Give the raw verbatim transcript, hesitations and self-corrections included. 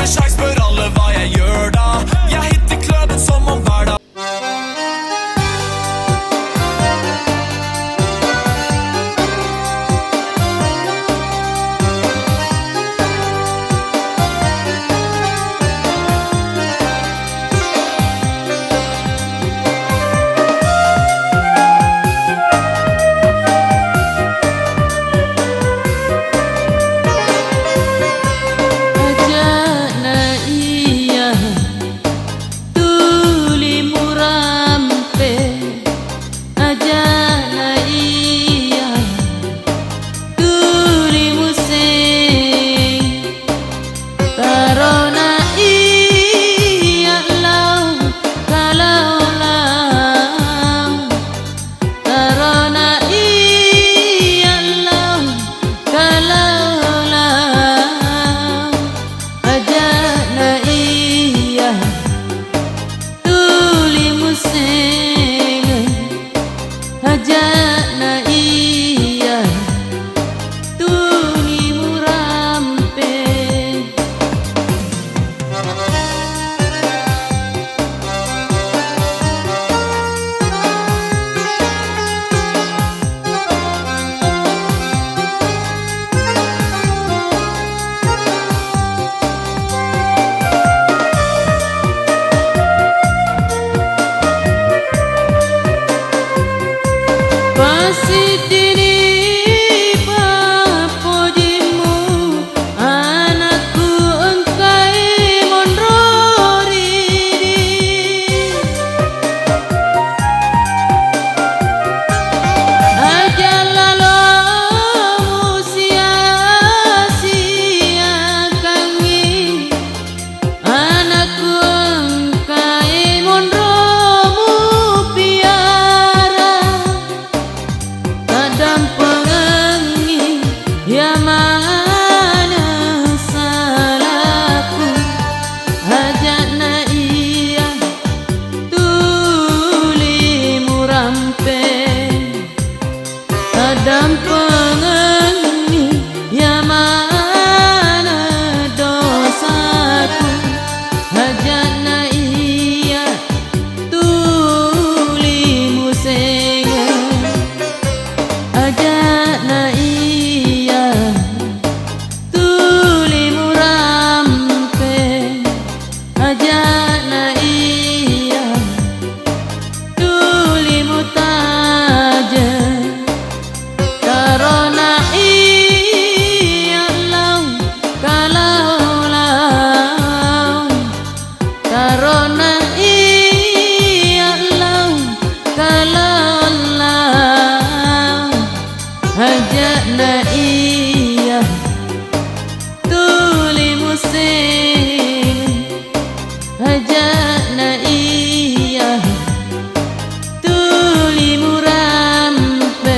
Scheiß, för alle, vad jag gör då. Jag hittar klubben som om världen Aja'na iya tuli murampe, aja'na iya tuli museng. Tarona iya lao, kalau lao. Tarona iya lao, kalau lao. Aja'na iya tuli museng, aja'na iya tuli murampe. Pasiddini pappojimmu, anakku engkai monro ridi. Aja' lalo musia-siakangngi, anakku engkai monro mupiara. Taddampengengngi iya maneng salaku, aja'na iya tuli murampe. Taddampengengngi iya maneng dosaku, aja'na iya tuli musengeng, aja'na iya tuli murampe, aja'na iya tuli mutajeng. Tarona iya lao, kalau lao. Tarona iya lao, kalau lao. Aja'na iya tuli museng, aja'na iya tuli murampe.